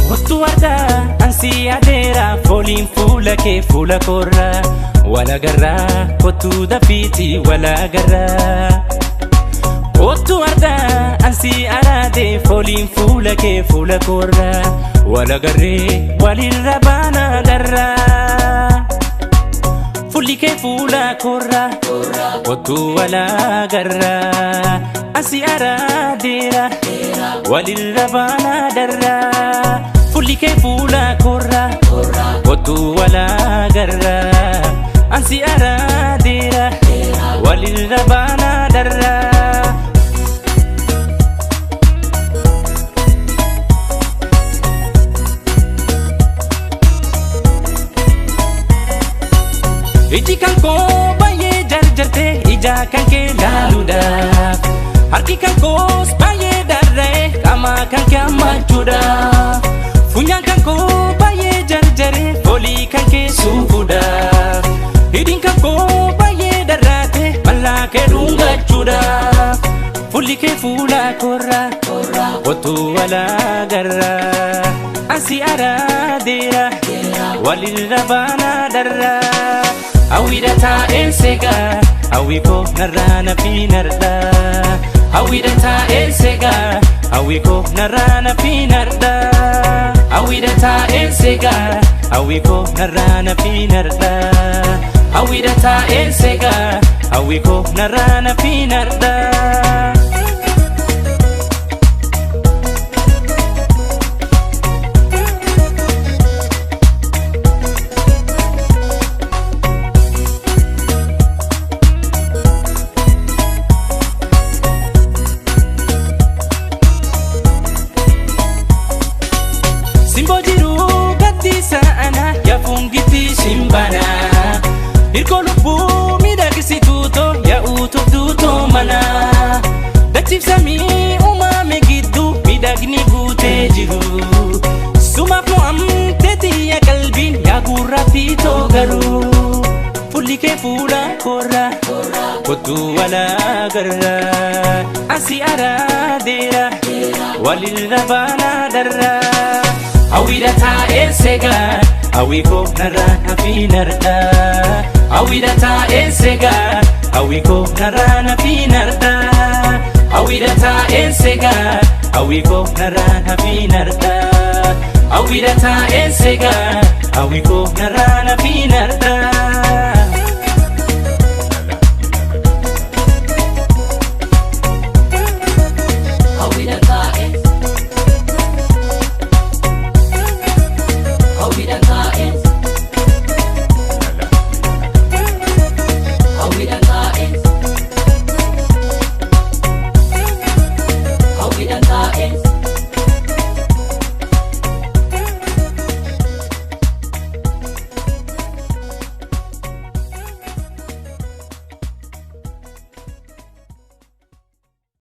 Kottu wardaa ansi adeera fooliin fuula kee fuula koorraa walagarraa kottu dafiiti walagarraa. Kottu wardaa ansi araade fooliin fuula kee fuula koorraa walagarree walirra baana darraa. Fuulli kee fuula koorraa kottu walagarraa ansi araadeera walirra baana darraa. Fuulli kee fuula koorraa kottu walagarraa ansi araadeera walirra baana darraa. Iji kan koo baay'ee jarjarte ija kan kee laaluudhaaf harki kan koos baay'ee darra'e qaama kan kee hammachuudhaaf funyaan kan koo baay'ee jarjare foolii kan kee suufuudhaaf hidhiin kan koo baay'ee darraate mallaa kee dhungachuudhaaf fuulli kee fuula koorraa kottu walagarraa ansi araadeera walirra baana darraa. Hawwiidha taa'een seegaa hawwi koo narraa na fiinarraa. Hawwiidha taa'een seegaa hawwi koo narraa na fiinarraa. Hawwiidha taa'een seegaa hawwi koo narraa na fiinarraa. Hawwiidha taa'een seegaa hawwi koo narraa na fiinarraa. Simboo jiruu gaddisa ana yaafungiti shimbana. Hirkoo lubbuu miidhagsituu too yaa'uutuuf duutoo mana. Dachiifsamii uumame gidduu miidhagni guutee jiru. Sumaaf mo'amtee xiyya qalbiin yaa gurraattii too garuu. Fuulli kee fuula koorraa kottu walagarraa ansi araadeera walirra baana darraa. Hawwiidha taa'een seegaa hawwi koo narraa na fiinarraa. Hawwiidha taa'een seegaa hawwi koo narraa na fiinarraa. Hawwiidha taa'een seegaa hawwi koo narraa na fiinarraa. Hawwiidha taa'een seegaa hawwi koo narraa na fiinarraa.